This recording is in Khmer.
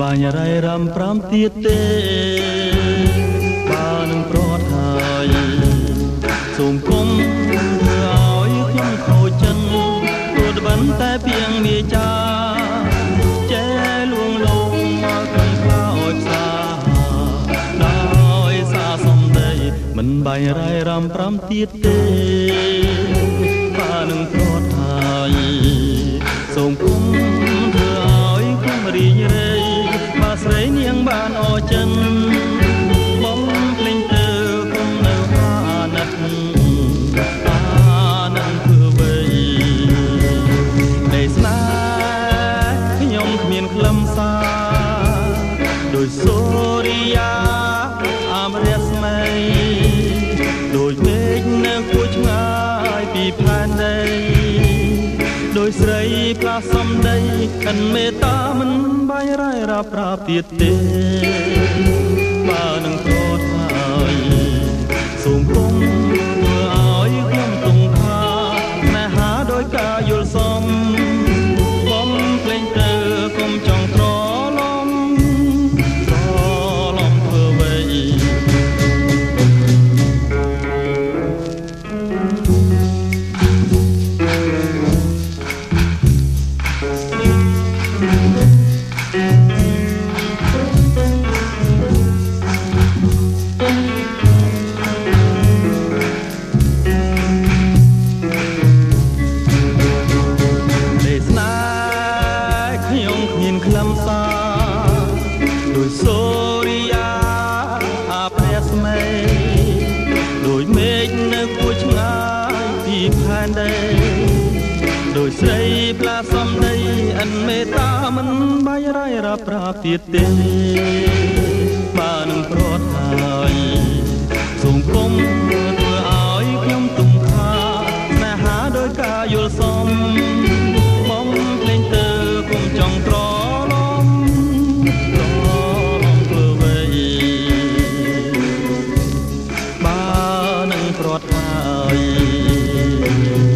បាញ់រៃរំប្រាំទៀតទេបើនឹងប្រត់ហើយសូមគុំធ្វើឲ្យខ្ញុំខូចចិនទោះត្បិនតែពីងមេចាចេលួងលោមមកខ្ញុំខ្លោចផ្សាដោយសារសំដីមិនបាញ់រៃរំប្រាំទៀតទេបើនឹងប្រត់ហើយសូមគុំធ្វើឲ្យខ្ញុំរីករាយបើស្រីនាងបានអចិនបំភ្លេងទៅគុំនៅអាណិតអាណិតធ្វើអ្វីនៃស្នេហ៍ខ្ញុំគ្មានខ្លឹមសារដោយសូរិយាអមរស្មីដោយមេឃនៅគួឆ្ងាយពីផែនដីដោយស្រីផ្លាសំដីខិនមេត្តាមិនបាយរ៉ៃរាប់ប្រាប់ទៀតទេបើនឹងប្រត់ហើយសូមគុំធ្វើឲ្យខ្ញុំទុំថាស្នេហាដោយការយល់សមបំភ្លេងទៅគុំចង់ត្រឡំត្រឡំធ្វើអ្វីខ្ញុំគ្មានខ្លឹមសារដោយសូរិយាអព្រះស្មីដោយមេឃនៅគួឆ្ងាយពីផែនដីដោយស្រីផ្លាសំដីអិនមេត្តាមិនបាយរ៉ៃរាប់ប្រាប់ទៀតទេបើនឹងប្រត់ហើយសូមគុំធ្វើឲ្យខ្ញុំទុំថាស្នេហាដោយការយល់សមបំភ្លេងទៅគុំចង់ត្រឡំត្រឡំធ្វើអ្វីបើនឹងប្រត់ហើយ។